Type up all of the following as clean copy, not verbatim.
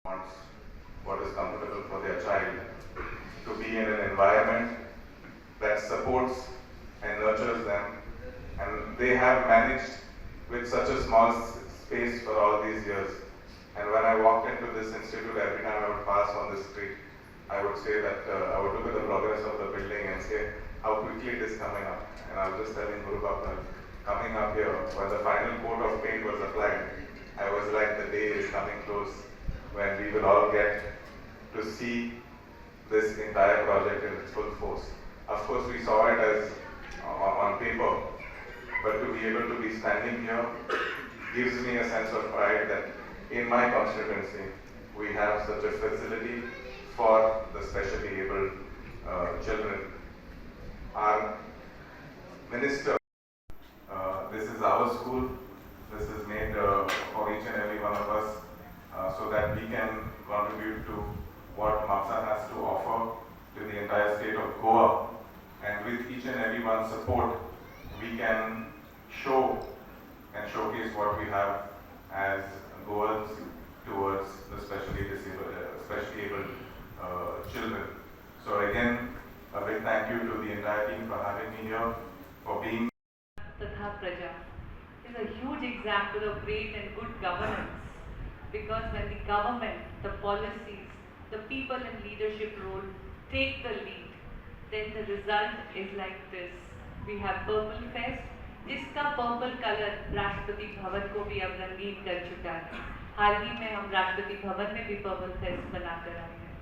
Wants what is comfortable for their child to be in an environment that supports and nurtures them, and they have managed with such a small space for all these years. And when I walked into this institute, every time I would pass on the street, I would say that I would look at the progress of the building and say how quickly it is coming up. And I was just telling Guru Baba, coming up here, when the final coat of paint was applied, I was like, the day is coming close when we will all get to see this entire project in its full force. Of course, we saw it as on paper, but to be able to be standing here gives me a sense of pride that in my constituency we have such a facility for the specially able children. Our minister, this is our school. This is made for each and every one of us so that we can contribute to what Mapsa has to offer to the entire state of Goa. And with each and every one's support, we can show and showcase what we have as goals towards the specially disabled, specially able children. So again, a big thank you to the entire team for having me here, for being तथा प्रजा is a huge example of great and good governance, because when the government, the policies, the people in leadership role take the lead, then the result is like this. We have Purple Fest, जिसका purple colour Rashtrapati Bhavan को भी अब रंगीन कर चुका है। हाल ही में हम राष्ट्रपति भवन में भी पर्पल फेस्ट बनाकर आए हैं।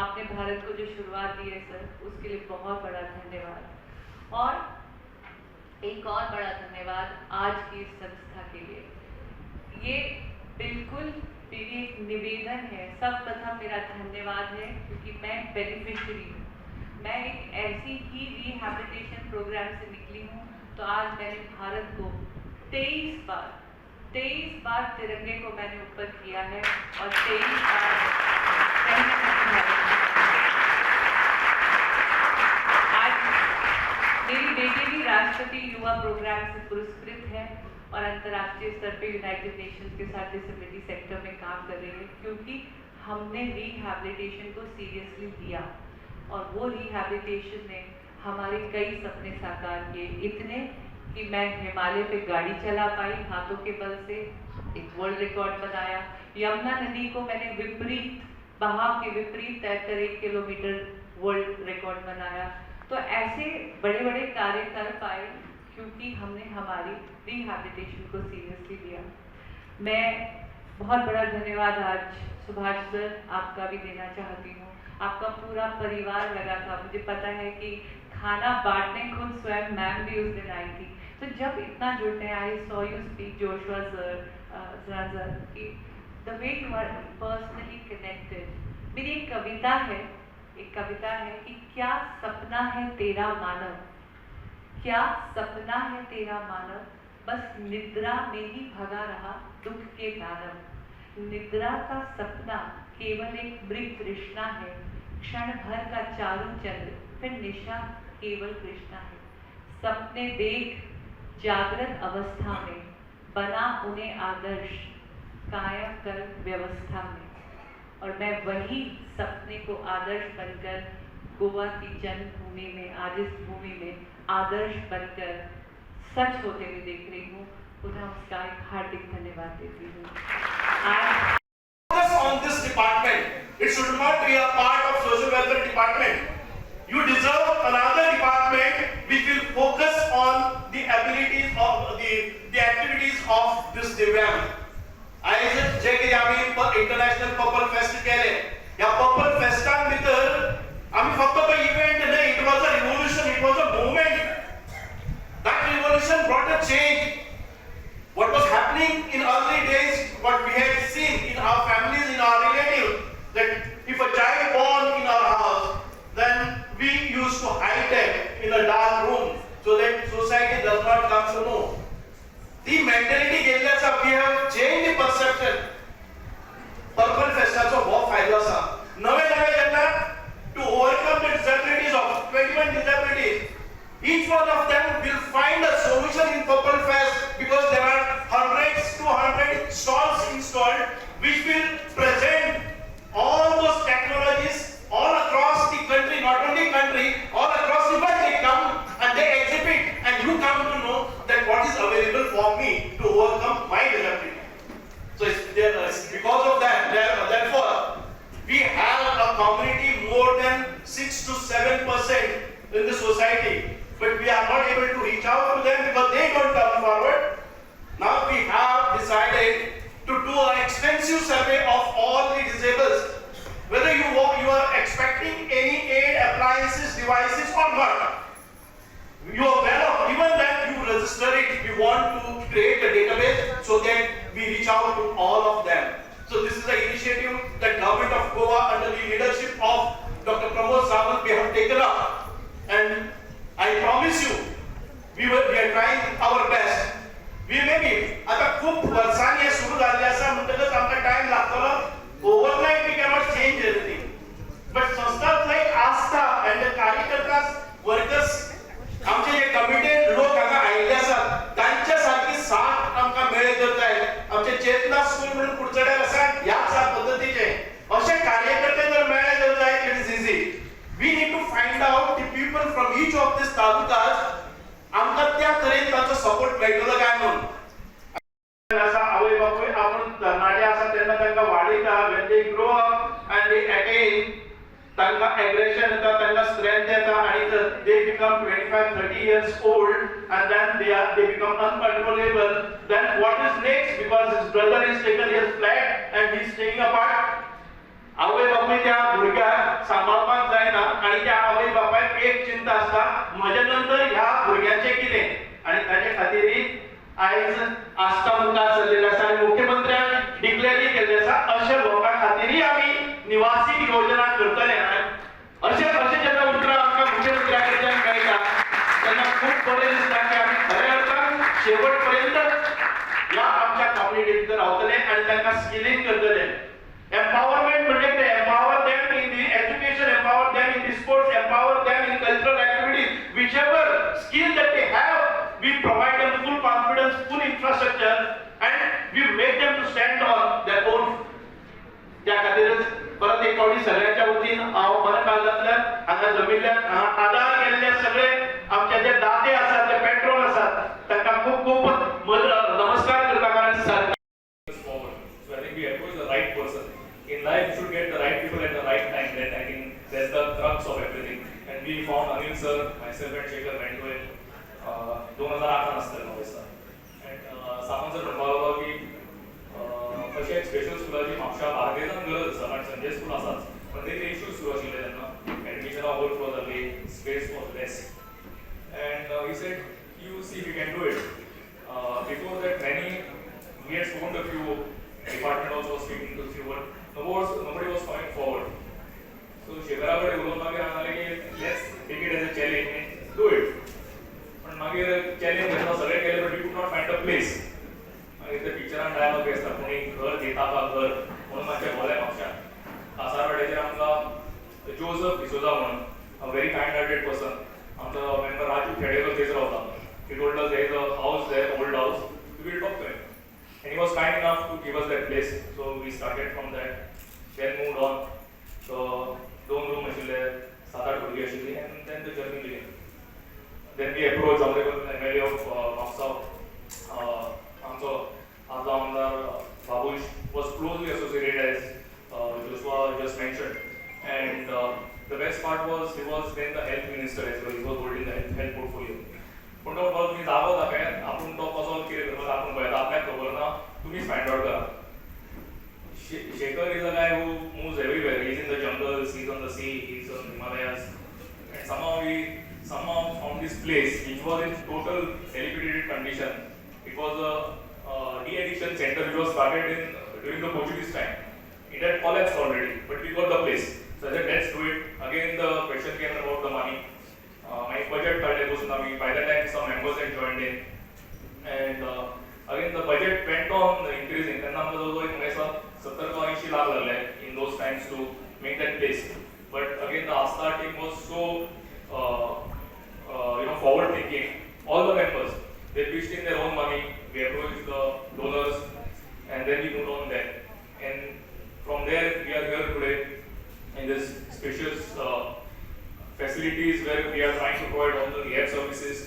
आपने भारत को जो शुरुआत दी है सर, उसके लिए बहुत बड़ा धन्यवाद और एक और बड़ा धन्यवाद आज की इस संस्था के लिए। ये बिल्कुल मेरी एक निवेदन है। सर्वप्रथम मेरा धन्यवाद है क्योंकि मैं बेनिफिशरी हूँ। मैं एक ऐसी ही रिहैबिलिटेशन प्रोग्राम से निकली हूँ, तो आज मैंने भारत को 23 बार, 23 बार तिरंगे को मैंने ऊपर किया है और 23 बार कहीं ना कहीं भारत। आज मेरी बेटी भी राष्ट्रपति युवा प्रोग्राम से पुरस्कृत है और अंतर्राष्ट्रीय स्तर पे यूनाइटेड नेशंस के साथ डिसेबिलिटी सेक्टर में काम कर रही है, क्योंकि हमने रिहैबिलिटेशन को सीरियसली लिया और वो रिहैबिलिटेशन ने हमारे कई सपने साकार किए, इतने कि मैं हिमालय पे गाड़ी चला पाई हाथों के बल से, एक वर्ल्ड रिकॉर्ड बनाया। यमुना नदी को मैंने विपरीत बहाव के विपरीत तैरकर 1 किलोमीटर वर्ल्ड रिकॉर्ड बनाया। तो ऐसे बड़े बड़े कार्य कर पाए क्योंकि हमने हमारी रिहैबिलिटेशन को सीरियसली लिया। मैं बहुत बड़ा धन्यवाद आज सुभाष सर, आपका भी देना चाहती हूँ। आपका पूरा परिवार लगा था। मुझे पता है कि खाना बांटने खुद स्वयं मैम भी उस दिन आई थी। तो जब इतना जुड़ते हैं, I saw you speak, Joshua sir, sir, कि the way you are personally connected. मेरी एक कविता है, एक कविता है कि क्या सपना है तेरा मानव, क्या सपना है तेरा मानव, बस निद्रा में ही भगा रहा दुख के दानव। निद्रा का सपना केवल एक मृग तृष्णा है, क्षण भर का चारु चंद्र, फिर निशा केवल कृष्णा है। सपने देख जागृत अवस्था में, बना उन्हें आदर्श, कायम कर व्यवस्था में। और मैं वही सपने को आदर्श बनकर गोवा की जन्मभूमि में, आज इस भूमि में आदर्श बनकर सच होते हुए देख रही हूँ। पुनः उसका एक हार्दिक धन्यवाद देती हूँ आज। Focus on this department. It should not be a part of social welfare department. You deserve another department which will focus on the abilities of the activities of this Divyang. आयज जे कितें आमी इंटरनॅशनल पर्पल फेस्ट केले, ह्या purple फेस्टान भितर आमी फक्त तो event न्हय, it was a revolution, it was a movement. That revolution brought a change. What was happening in early days, what we had seen in our families, in our relatives, that if a child born in our house, then we used to hide them in a dark room so that society does not come to know. The mentality गेल्ली आसा, we have changed the perception. Purple Fest. 6 to 7% in the society, but we are not able to reach out to them because they don't come forward. Now we have decided to do an extensive survey of all the disabled, whether you are expecting any aid, appliances, devices or not. You are well off, even that you register it, we want to create a database so that we reach out to all of them. So this is the initiative that Government of Goa under the leadership of Dr. Pramod Sawant we have taken up. And I promise you, we are trying our best. We may be, आता खूप वर्सांनी हे सुरू जाल्लें आसा म्हणटकच आमकां time लागतलो. Overnight we cannot change anything. But संस्था लायक आस्था अँड the कार्यकर्ता, वर्कर्स, आमचे जे कमिटेड लोक हांगा आयिल्ले आसात, तांच्या सारकी साथ आमकां मेळ्ळे जर जायत, आमचे चेतना स्कूल म्हणून कुडचड्यार आसा, ह्याच पद्दतीचे अशे कार्यकर्ते जर मेळ्ळे जर जायत, it is easy. We need to find out the people from each of these talukas. आमकां त्या तरेन तांचो सपोर्ट मेळटलो काय म्हणून आसा. आवय बापूय आपण तरणाटे आसा तेन्ना तांकां वाडयता. When they grow up and they attain, तांकां एग्रेशन येता, तांकां स्ट्रेंथ येता आनी they become 25, 30 years old and then they become uncontrollable. Then what is next? Because his brother is taken his flat and he is staying apart. आवय बापूय त्या भुरग्याक सांबाळपाक जायना आनी त्या आवय बापायक एक चिंता आसता, म्हज्या नंतर ह्या भुरग्याचें कितें? आनी ताचे खातीर आयज आस्था मुखार सरलेले आसा आनी मुख्यमंत्र्यान डिक्लेअरय केल्लें आसा, अशे लोकां खातीरय आमी निवासी योजना करतले. आनी अशें अशें जेन्ना उतरां आमकां मुख्यमंत्र्या कडच्यान मेळटा तेन्ना खूब बरें दिसता की आमी खऱ्या अर्थान शेवट पर्यंत ह्या आमच्या कम्युनिटी भितर रावतले आनी तांकां स्किलिंग करतले. एम्पावरमेंट म्हणजे ते empower them in the education, empower them in the sports, empower them in cultural activities, whichever skill that they have, we provide them full confidence, full infrastructure, and we make them to stand on their own. त्या खातीरच परत एक फावटी सगळ्यांच्या वतीन हांव बऱ्या काळजांतल्यान हांगा जमिल्ल्यान हांगा आदार केल्ले सगळे आमचे जे दाते आसात, जे पेट्रोन आसात, तांकां खूब खूब नमस्कार करता, कारण सरकार forward. So I think we approach the right person. In life, you should get the right people at the right time. That I think that's the crux of everything. And we found Anil sir, myself and Shekhar went to him. 2008 आसतलें म्हाका दिसता. And Sawant sir म्हणपाक लागलो की अशें एक special स्कुलाची म्हापशा बार्देजान गरज आसा, कारण संजय स्कूल आसाच, पण ते इश्यूज सुरू आशिल्ले तेन्ना, एडमिशनां ओवरफ्लो जाली, space was less. And he said, "You see if you can do it." Before that, many we had spoken to a few, department also was speaking to few, but nobody was coming forward. So शेखरा कडेन उलोवन मागीर हांवें सांगलें की let's take it as a challenge and do it. पण मागीर challenge घेतलो, सगळें केलें, but we could not find a place. मागीर ते पिक्चरान डायलॉग आसता, कोणी घर दिता का घर म्हणून, मातशें भोंवले म्हापश्यान. कासारवाड्याचेर आमकां जोजफ डिसोजा म्हणून a very kind hearted person, आमचो मेंबर राजू खेडेकर थंयच रावता. He told us there is a house there, old house, we will talk to him. And he was kind enough to give us that place. So we started from that, then moved on. So दोन room आशिल्ले, सात आठ भुरगीं आशिल्लीं, and then the journey began. Then we approached honorable MLA of Mapusa, आमचो आदलो आमदार Babush was closely associated, as Joshua just mentioned. And the best part was he was then the health minister as well. He was holding the health portfolio. पूण तो म्हणपाक, तुमी जागो दाखयात, आपूण तो कसो कितें करपाक आपूण पळयता, आपल्याक खबर ना, तुमीच फायंड आउट करा. Shekhar is a guy who moves everywhere. He's in the jungles, he's on the sea, he's on Himalayas. And somehow we somehow found this place which was in total dilapidated condition. It was a de-addiction center which was started in during the Portuguese time. It had collapsed already, but we got the place. So I said, "Let's do it." Again, the question came about the money. My budget काडले बसून आमी. By the time some members had joined in, and again the budget went on increasing. तेन्ना आमकां जवळ जवळ एक म्हाका दिसता 70 का 80 लाख लागले in those times to make that place. But again, the Astha team was so forward thinking. All the members, they pitched in their own money. We approached the donors, and then we moved on there. And from there, we are here today in this spacious facilities where we are trying to provide all the rehab services.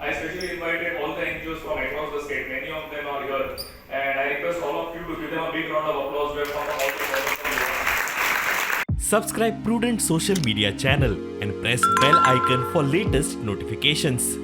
I especially invited all the NGOs from across the state. Many of them are here, and I request all of you to give them a big round of applause. We have come from all the corners of the world. Subscribe Prudent social media channel and press bell icon for latest notifications.